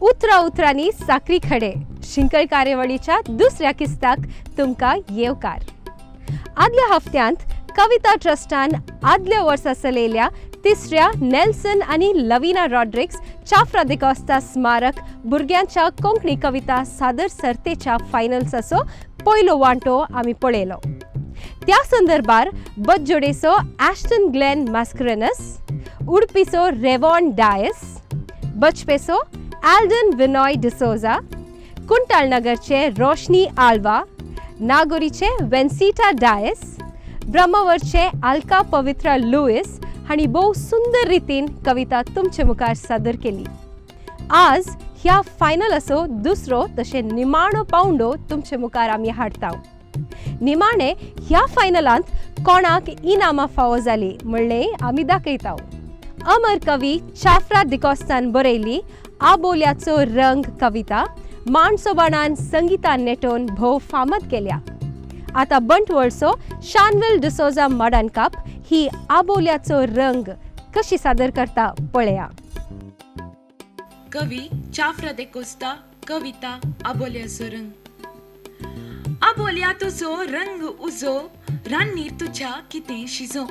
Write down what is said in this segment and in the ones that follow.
उतरा उतरांनी साकरी खडे शिंकळ कार्यावळीच्या दुसऱ्या किस्ताक तुमकां येवकार. आदल्या हफ्त्यांत कविता ट्रस्टान आदल्या वर्सा चलयल्या तिसऱ्या नेल्सन आनी लवीना रॉड्रिक्स चाफ्रा दिकोस्ता स्मारक भुरग्यांच्या कोंकणी कविता सादर सर्तेच्या फायनल्साचो पयलो वांटो आमी पळयलो. त्या संदर्भार बज्जोडेचो ॲश्टन ग्लेन मास्करेनस, उडपीचो रेवॉन डायस, बचपेचो एल्डन विनॉय डिसोजा, कुंटाळनगरचे रोशनी आल्वा, नागोरीचे वेन्सिटा डायस, ब्रह्मवरचे आल्का पवित्रा लुईस हांणी भोव सुंदर रितीन कविता तुमचे मुखार सादर केली. आज ह्या फायनलाचो दुसरो तशें निमाणो पावंडो तुमचे मुखार आमी हाडटा. निमाणे ह्या फायनलांत कोणाक इनामां फावो जाली म्हणलें आमी दाखयता. अमर कवी चाफ्रा दिकोस्तान बरयली आबोल्याचो रंग कविता माणसोबाणान संगीता नेटोन भोव फामद केल्या. आतां बंटवळचो शानवेल डिसोजा मडनकाप ही आबोल्याचो रंग कशी सादर करता पळया. कवी चाफ्रा दे कोस्ता, कविता आबोल्याचो रंग. आबोल्या तुजो रंग उजो, रान्नीर तुज्या कितें शिजो.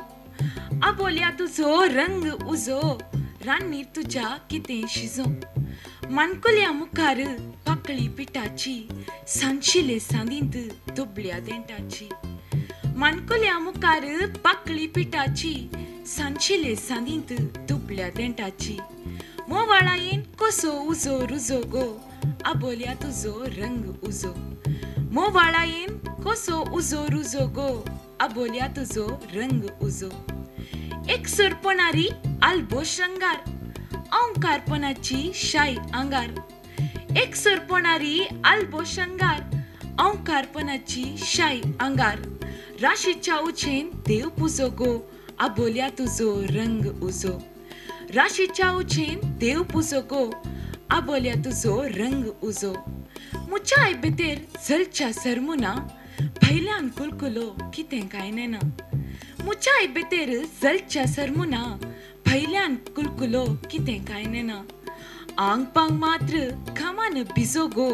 आबोल्या तुजो रंग उजो, रान्नीर तुज्या कितें शिजो. मानकुल्या मुखार पाकळी पिठाची, सांजशिले सांदींत दुबल्या देंटाची. मानकुल्या मुखार पाकळी पिठाची, सांजशिले सांदींत दुबल्या देंटाची. मोवाळायेन कसो उजो रुजो गो, आबोल्या तुजो रंग उजो. मोवाळायेन कसो उजो रुजो गो, आबोल्या तुजो रंग उजो. एक सुरपणारी आल्बो श्रंगार, ओंकारपणाची शाय आंगार. एक सुरपणारी आल्बो श्रंगार, ओंकारपणाची शाय आंगार. राशीच्या उचेन देव पुजो गो, आबोल्या तुजो रंग उजो. राशीच्या उचेन देव पुजो गो, आबोल्या तुजो रंग उजो. मुच्या बेतेर जलच्या सरमुना, भैल्यान कुलकुलो कितें काय नेना. मुच्या बेतेर जलच्या सरमुना, भैल्यान कुलकुलो कितें काय नेना. आंग पांग मात्र घामान भिजो गो,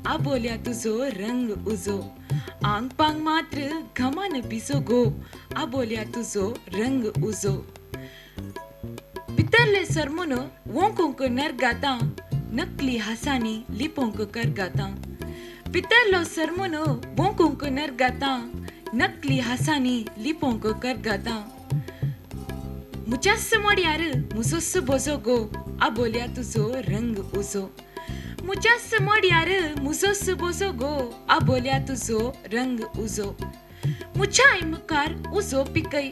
आबोल्या तुजो रंग उजो. आंग पांग मात्र घामान भिजो गो, आबोल्या तुजो रंग उजो. भितरले सरमुन वोंकोंक नरगाता, नकली हासानी लिपोंक करगाता. भितरलो सरमुन वोंकोंक नरगाता, नकली हासानी लिपोंक करगाता. मुच्यास मोड्यार मुजोस बोजो गो, आबोल्या तुजो रंग उजो. मुच्यास मोड्यार मुजोस बोजो गो, आबोल्या तुजो रंग उजो. मुच्याय मुखार उजो पिकय,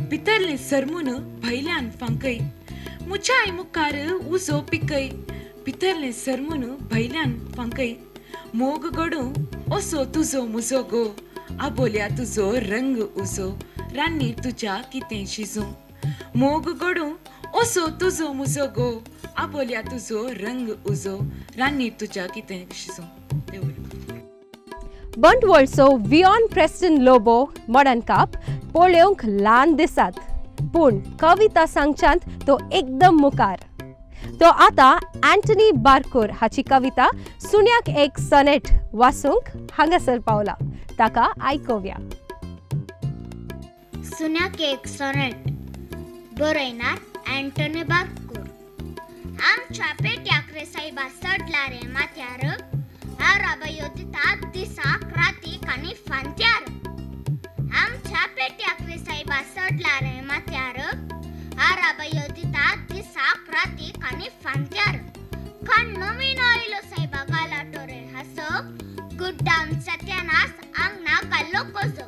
भितरलें सरमुन भैल्यान फांकय. मुच्याय मुखार उजो पिकय, भितरलें सरमुन भैल्यान फांकय. मोग घडूं असो तुजो मुजो गो, आबोल्या तुजो रंग उजो. रान्नीर तुज्या कितें शिजूं. मोग घडूं असो तुजो मुजो गो, आबोल्या तुजो रंग उजो. रान्नीर तुज्या कितें शिजूं. बंटवळचो वियॉन प्रेस्टन लोबो मडनकाप पळोवंक ल्हान दिसात, पूण कविता सांगच्यांत तो एकदम मुखार. तो आतां अँटनी बारकोर हाची कविता सुण्याक एक सनेट वाचूंक हांगासर पावला, ताका आयकोवया. सुण्याक एक सोनेट, बरयणार अँटनी बारकोर. आमच्या पेट्याक रे सायबा सडला रे माथ्यार, आराबायो दिता दिसाक रातीक आनी फांत्यार. आमच्या पेट्याक रे सायबा सडला रे माथ्यार, आराबायो दिता दिसाक रातीक आनी फांत्यार. कान नवीन आयलो सायबा गालाटो रे हासो, गुड्डाम सत्यानास आंगणा घाल्लो कोजो.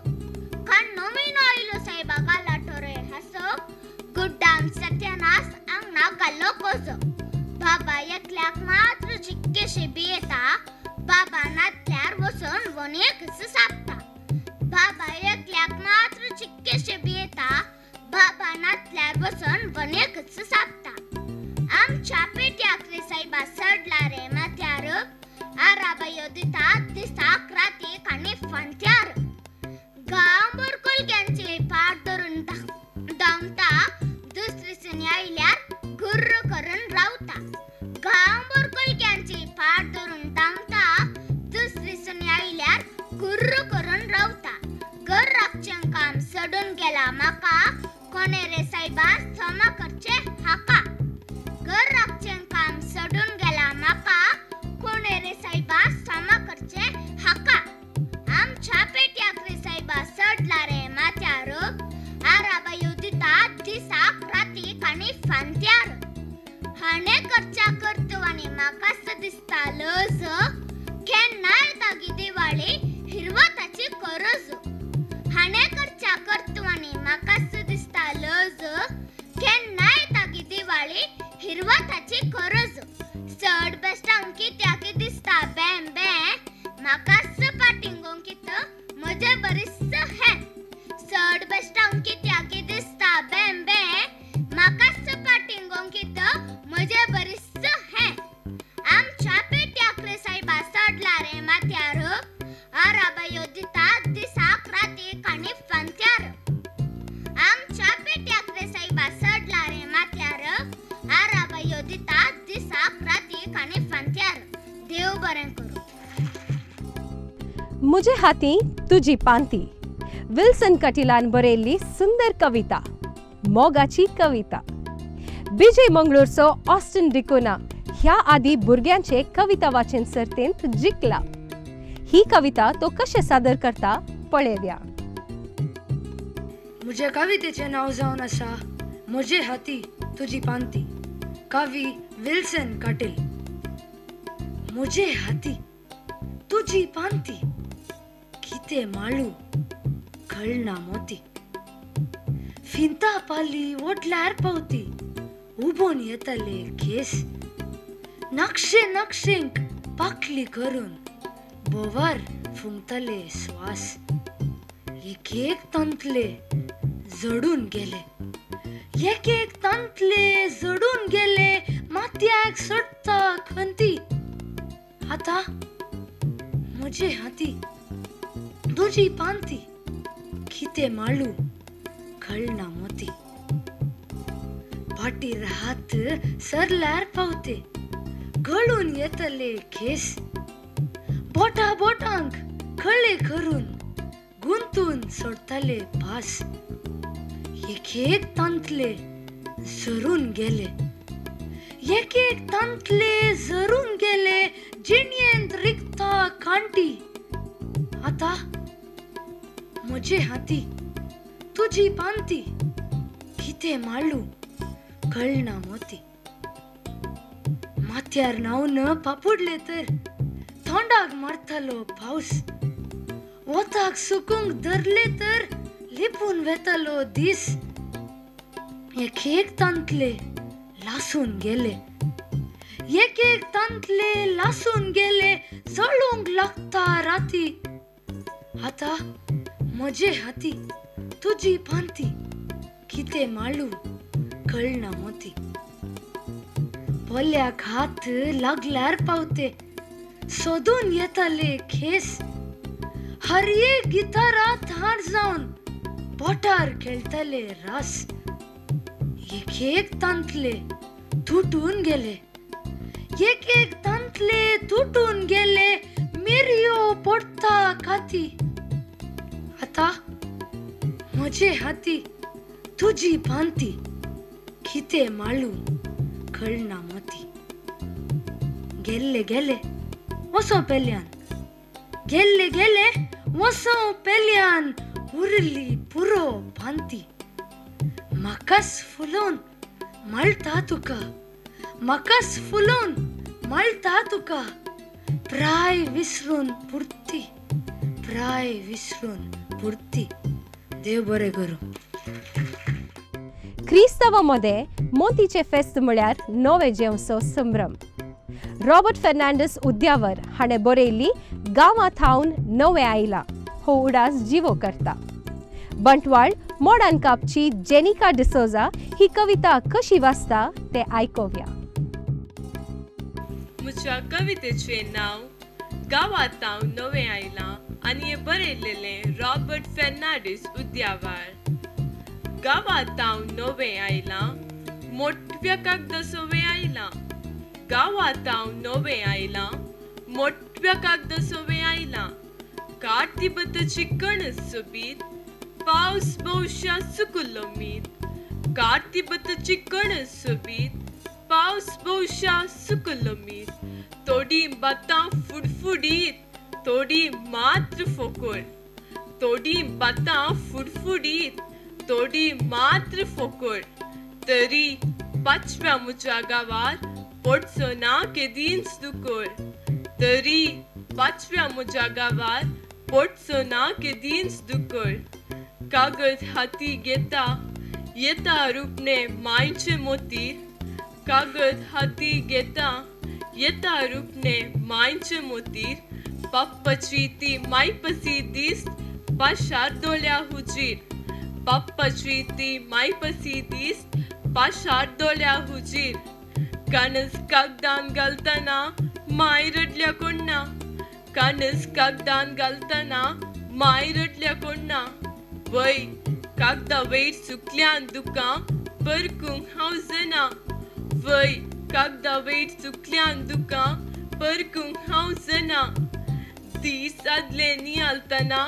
कान नवीन आयलो सायबा गालाटो रे हासो, गुड्डाम सत्यानास आंगणा घाल्लो कोजो. बाबा एकल्याक मात्र जिक्केशे भियेता, बाबा नातल्यार वचून वणयेकच सापता. बाबा एकल्याक मात्र जिक्केशे भियेता, बाबा नातल्यार वचून वणयेकच सापता. आमच्या पेट्याक रे सायबा सडला रे माथ्यार, आराबायो दिता दिसाक रातीक आनी फांत्यार. गांवभर कोलग्यांचे पाट धरून धांवता, दुसरी सुनी आयल्यार गुर्र करून रावता. गांवभर कोलग्यांचे हाणें करच्या कर्तुवांनी म्हाकाच दिसता लज, केन्ना येता गी दिवाळी हिरवा ताची गरज. हाणें करच्या कर्तुवांनी म्हाकाच दिसता लज, केन्ना येता गी दिवाळी हिरवा ताची गरज. चड बेश्टांक कित्याक दिसता बॅम बॅम, म्हाकाच पाटिंगोंक कित म्हजे बरीच हें. चड बेश्टांक कित्याक दिसता बॅम बॅम, म्हाकाच पाटिंगोंक कित म्हजे बरीच हें. आमच्या पेट्याक रे सायबा चडला रे माथ्यार, आराबायो दिता दिसाक रातीक आनी फांत्यार. आमच्या पेट्याक रे सायबा चडला रे माथ्यार, आराबायो दिता दिसाक रातीक आनी फांत्यार. देव बरें करूं. मुझे हाती तुजी पांती विल्सन कटिलान बरयल्ली सुंदर कविता, मोगाची कविता. विजय मंगळूरचो ऑस्टिन डिकोना ह्या आदी भुरग्यांचे कविता वाचन सर्तींत जिखला. ही कविता तो कशें सादर करता पळोवया. म्हज्या कवितेचें नांव जावन आसा म्हजे हाती तुजी पांती. कवी विल्सन काटील. म्हजे हाती तुजी पांती, कितें माळू कळना मोती, फिंता पाली ओडल्यार पावती, उबोन येतले केस, नक्षे नक्षेंक पाकली करून बोवार फुंकतले श्वास, एक एक तंतले जडून गेले, एक एक तंतले जडून गेले, माथ्याक सोडटा खंती. आतां म्हजे हाती तुजी पांती, कितें माळू कळना मोती, पाटीर हात सरल्यार पावते, गळून येतले केस, बोटा बोटांक कळे करून गुंतून सोडटले पास, एक एक तांतले झरून गेले, एक एक तांतले झरून गेले, जिणयेंत रिगता कांटी. आतां म्हजे हाती तुजी पांती, कितें माळू कळना मोती, माथ्यार न्हावन पापुडले तर तोंडाक मारतालो पावस, वताक सुकूंक धरले तर लिपून वेतालो दीस, एक एक तांतले लासून गेले, एक एक तांतले लासून गेले, जळूंक लागता राती. आतां म्हजे हाती तुजी पांती, कितें माळू कळना मोती, पोल्याक हात लागल्यार पावते, सोदून येताले खेस, हर एक गितारा थार जावन बोटार खेळटले रास, एक एक तांतले तुटून गेले, एक एक तांतले तुटून गेले, मिरयो पडटा काती. आतां म्हजे हाती तुजी पांती, कितें माळू कळना मोती. गेल्ले गेले वसो पेल्यान, गेल्ले गेले वसो पेल्यान, उरली पुरो पांती. म्हाकाच फुलोवन माळटा तुका, म्हाकाच फुलोवन माळटा तुका, प्राय विसरून पुरती, प्राय विसरून पुरती. देव बरें करूं. क्रिस्तांवां मदें मोतीचें फेस्त म्हळ्यार नवें जेवसो संभ्रम. रॉबर्ट फेर्नांडीस उद्यावर हाणें बरयल्ली गांवां थावन नवें आयलां हो उडास जिवो करता. बंटवाळ मोडान कापची जेनिका डिसोजा ही कविता कशी वाचता तें आयकोवया. म्हज्या कवितेचें नांव गांवांत हांव नवें आयलां आनी हें बरयलेलें रॉबर्ट फेर्नांडीस उद्यावर. गांवांत हांव नवें आयलां, मोटव्या कागदासोवें आयलां, गांवांत हांव नवें आयलां, मोटव्या कागदासोवें आयलां, काटी बतची कणस सोबीत, पावस भोवशा सुकुल्लो मीत, काटी बतची कणस सोबीत, पावस भोवशा सुकुल्लो मीत, थोडी बातां फुडफुडीत, थोडी मात्र फोकोळ, थोडी बातां फुडफुडीत, थोडी मात्र फोकोळ, तरी पाचव्या मुच्या गांवार पडचो ना केदींच दुकोर, तरी पाचव्या मुच्या गांवार पडचो ना केदींच दुकोर। कागद हाती घेता येता रुपणे मायचे मोतीर, कागद हाती घेता येता रुपणे मायचे मोतीर। पप्पाची ती मायपसी दिस्त पाशार दोल्या हुजीर, पप्पाची ती मायपसी दिस्त पाशार दोल्या हुजीर। कानस कागदान घालतना माय रडल्या कोण्णा, कानस कागदान घालतना माय रडल्या कोण्णा। वय कागदा वयर चुकल्यान दुकां परकूंक हांव जाणा, वय कागदा वयर चुकल्यान दुकां परकूंक हांव जाणा। दीस आदले नियालतना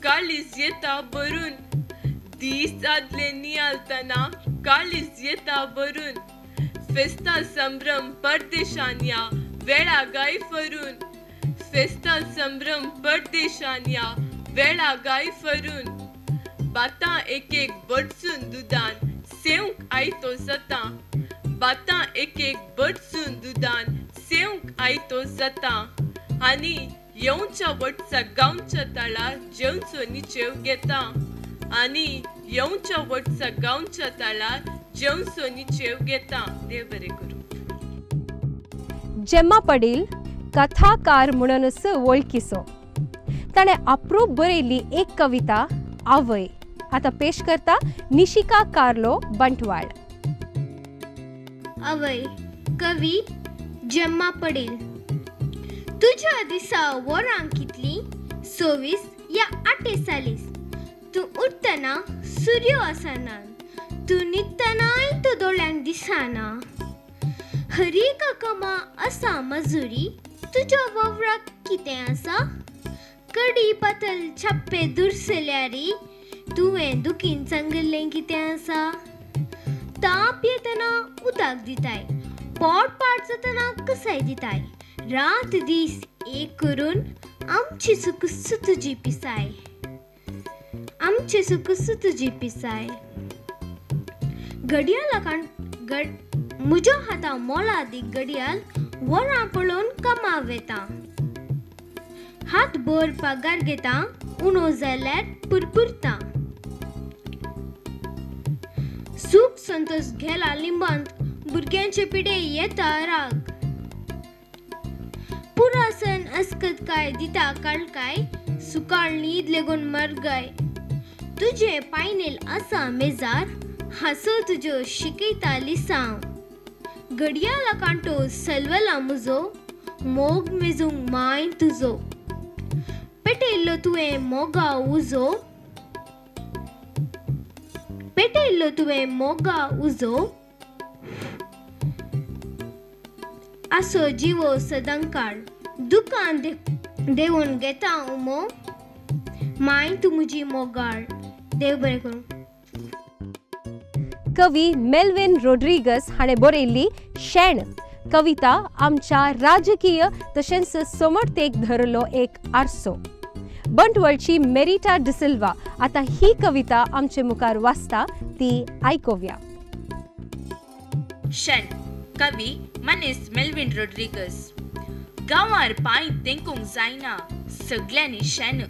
काळीज येता भरून, दीस आदले नियालतना काळीज येता भरून। फेस्ता संभ्रम परदेशान या वेळा गाय फरून, फेस्ता संभ्रम परदेशान या वेळा गाय फरून। बातां एक एक बडसून दुदान सेवंक आयतो जाता, बातां एक एक बडसून दुदान सेवंक आयतो जाता। आनी येवच्या वटचा गांवच्या तळार जेवचो निचेव घेता, आनी येवच्या वटचा गांवच्या तळार जेवचो निचेव घेता। देव बरें करूं। जेम्मा पडील कथाकार म्हणूनच वळखीचो। ताणें अप्रूप बरयल्ली एक कविता आवय आतां पेश करता निशिका कार्लो बंटवाळ। आवय, कवी जेम्मा पडील। तुज्या दिसा वरां कितलीं? 26 या 48। तूं उठतना सूर्य आसना, तूं न्हिदतनाय तो दोळ्यांक दिसना। हर एका कामा आसा मजुरी, तुज्या वावराक कितें आसा? कडी पातल छाप्पे दुरसल्यारी तुवें दुखीन सांगिल्लें कितें आसा? ताप येतना उदक दिताय, पोट पाट जातना कसाय दिताय, रात दीस एक करून आमची सुकूस तुजी पिसाय, आमची सुकूस तुजी पिसाय। घडयाळा म्हज्या हाता मोलादीक घडयाळ वरां पळोवन कामा वेता, हात भर पगार घेता, उणो जाल्यार पुरपुरता। सूख संतोष गेला लिंबांत, भुरग्यांचे पिडे येता राग। पुरासन अस्कत काय दिता काळकाय, सुकाळ न्हीद लेगून मरगाय। तुजे पायनेल आसा मेजार, हांसो तुज्यो शिकयता लिसांव। घडयाळा कांटो सलवला मुजो, मोग मेजूंक माय तुजो। पेटयल्लो तुवें मोगा उजो, पेटयल्लो तुवें मोगा उजो। आसो जिवो सदांकाळ, दुकान देवून घेता उमो, माय तूं म्हजी मोगाळ। देव बरें करूं। कवी मेल्विन रोड्रिगस हाणें बरयल्ली शेण कविता आमच्या राजकीय तशेंच समर्थेक धरलो एक आरसो। बंटवळची मेरिटा डिसिल्वा आतां ही कविता आमचे मुखार वाचता, ती आयकुया। शेण, कवी मनीस मेल्विन रोड्रिगस। गांवार पांय तेंकूंक जायना सगल्यांनी शेण,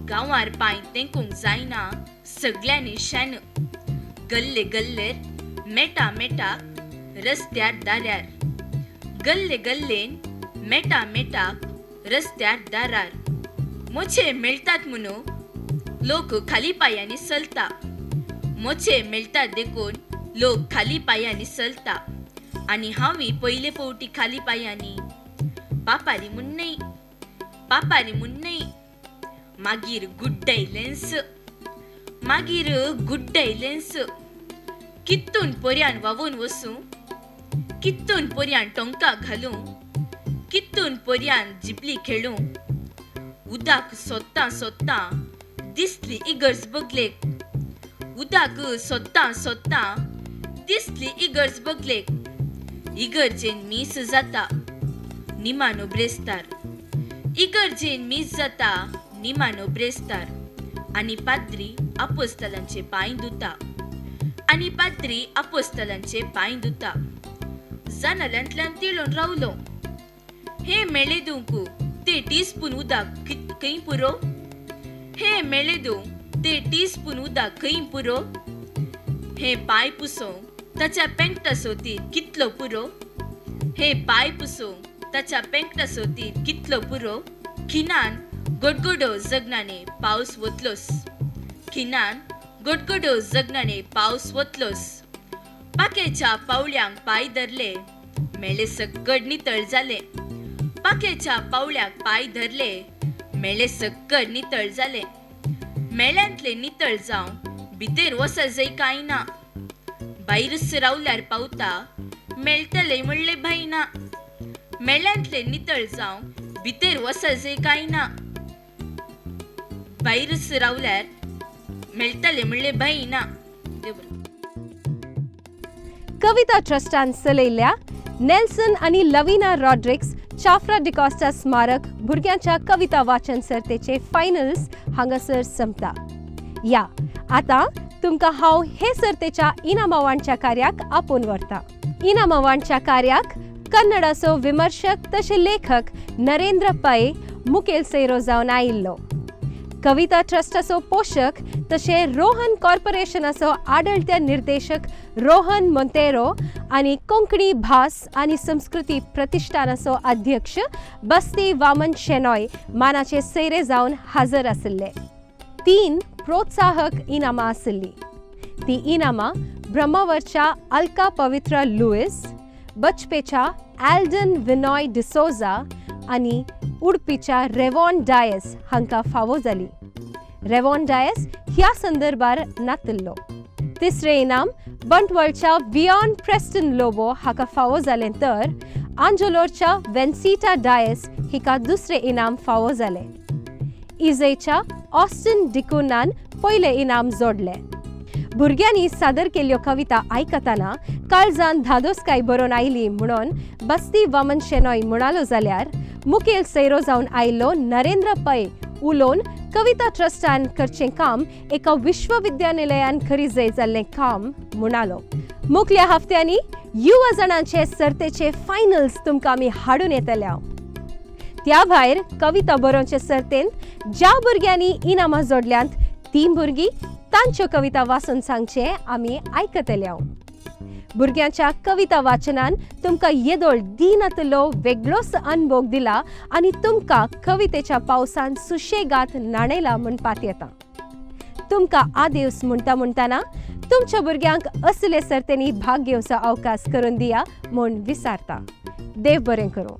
गांवार पांय तेंकूंक जायना सगल्यांनी शेण। गल्ले गल्लेर मेटा मेटाक रस्त्यार दारार, गल्ले गल्लेन मेटा मेटाक रस्त्यार दारार। मोचे मेळटात म्हणून लोक खाली पांयांनी चलता, मोचे मेळटात देखून लोक खाली पांयांनी चलता। आनी हांवूय पयले फावटी खाली पांयांनी, पापारी म्हूण न्हय, पापारी म्हूण न्हय। मागीर गुड्डायलेंस, मागीर गुड्डायलेंस। कितून पर्यान व्हांवून वसूं, कितून पर्यान टोंका घालूं, कितून पर्यान जिपली खेळूं। उदक सोदतां सोदतां दिसली इगर्ज बगलेक, उदक सोदतां सोदतां दिसली इगर्ज बगलेक। इगर्जेन मीस जाता निमानो ब्रेस्तार, इगर्जेन मीस जाता निमानो ब्रेस्तार। आनी पाद्री आपोस्तलांचे पांय धुता, आनी पाद्री आपोस्तलांचे पांय धुता. जानाल्यांतल्यान तिळून रावलो. हे मेळे दिवंकू ते टीस्पून उदक खंय पुरो? हे मेळे दिवंक ते टीस्पून उदक खंय पुरो? हे पांय पुसोवंक ताच्या पेंकटा सोतीर कितलो पुरो? हे पांय पुसोवंक ताच्या पेंकटा सोतीर कितलो पुरो? खिणान गोडगोडो जगनाने पावस वतलोस. खिणान गोडगोडो जगनाने पावस वतलोस. पाकेच्या पावळ्यांक पांय धरले, मेळे सक्कड नितळ जाले. पाकेच्या पावळ्याक पांय धरले, मेळे सक्कड नितळ जाले. मेळ्यांतले नितळ जावं भितर वचजय कांय ना. भायरच रावल्यार पावता मेळटले म्हणले भाय ना. मेळ्यांतले नितळ जावं भितर वचजय कांय ना. भायरच रावल्यार मेळटले म्हणले भाय ना. कविता ट्रस्टान चलयल्ल्या नेल्सन आनी लवीना रॉड्रिक्स चाफ्रा डिकॉस्टा स्मारक भुरग्यांच्या कविता वाचन सर्तेचे फायनल्स हांगासर संपता. या आतां तुमकां हांव हे सर्तेच्या इनामां वांटच्या कार्याक आपोवन व्हरता. इनामां वांटच्या कार्याक कन्नडाचो विमर्शक तशें लेखक नरेंद्र पै मुखेल सैरो जावन आयिल्लो. कविता ट्रस्टाचो पोशक तशें रोहन कॉर्पोरेशनाचो आडळत्या निर्देशक रोहन मोंतेरो आनी कोंकणी भास आनी संस्कृती प्रतिष्ठानाचो अध्यक्ष बस्ती वामन शेनॉय मानाचे सैरे जावन हाजर आशिल्ले. 3 प्रोत्साहक इनामां आशिल्लीं. ती इनामां ब्रह्मावरच्या अल्का पवित्रा लुईस, बचपेच्या एल्डन विनॉय डिसोजा आनी उडपीच्या रेवॉन डायस हांकां फावो जाली. रेवॉन डायस ह्या संदर्भार नातिल्लो. तिसरें इनाम बंटवळच्या वियॉन प्रेस्टन लोबो हाका फावो जालें तर आंजोलोरच्या वेन्सिटा डायस हिका दुसरें इनाम फावो जालें. इजयच्या ऑस्टिन डिकुनान पयलें इनाम जोडलें. भुरग्यांनी सादर केल्ल्यो कविता आयकतना काळजान धादोसकाय बरोवन आयली म्हणून बस्ती वामन शेनॉय म्हणालो जाल्यार मुखेल सैरो जावन आयिल्लो नरेंद्र पै उलोवन कविता ट्रस्टान करचें काम एका विश्वविद्यानिलयान खरी जाय जाल्लें काम म्हणालो. मुखल्या हफ्त्यांनी युवा जाणांचे सर्तेचे फायनल्स तुमकां आमी हाडून येतल्या. त्या भायर कविता बरोवचे सर्तेंत ज्या भुरग्यांनी इनामां जोडल्यांत तीं भुरगीं तांच्यो कविता वाचून सांगचें आमी आयकतल्या. भुरग्यांच्या कविता वाचनान तुमकां येदोळ दिनातलो वेगळोच अनभोग दिला आनी तुमकां कवितेच्या पावसान सुशेगात न्हाणयला म्हणपाक येता. तुमकां आदेस म्हणटा म्हणटाना तुमच्या भुरग्यांक असले सर्तेंनी भाग घेवचो अवकाश करून दिया म्हूण विचारता. देव बरें करूं.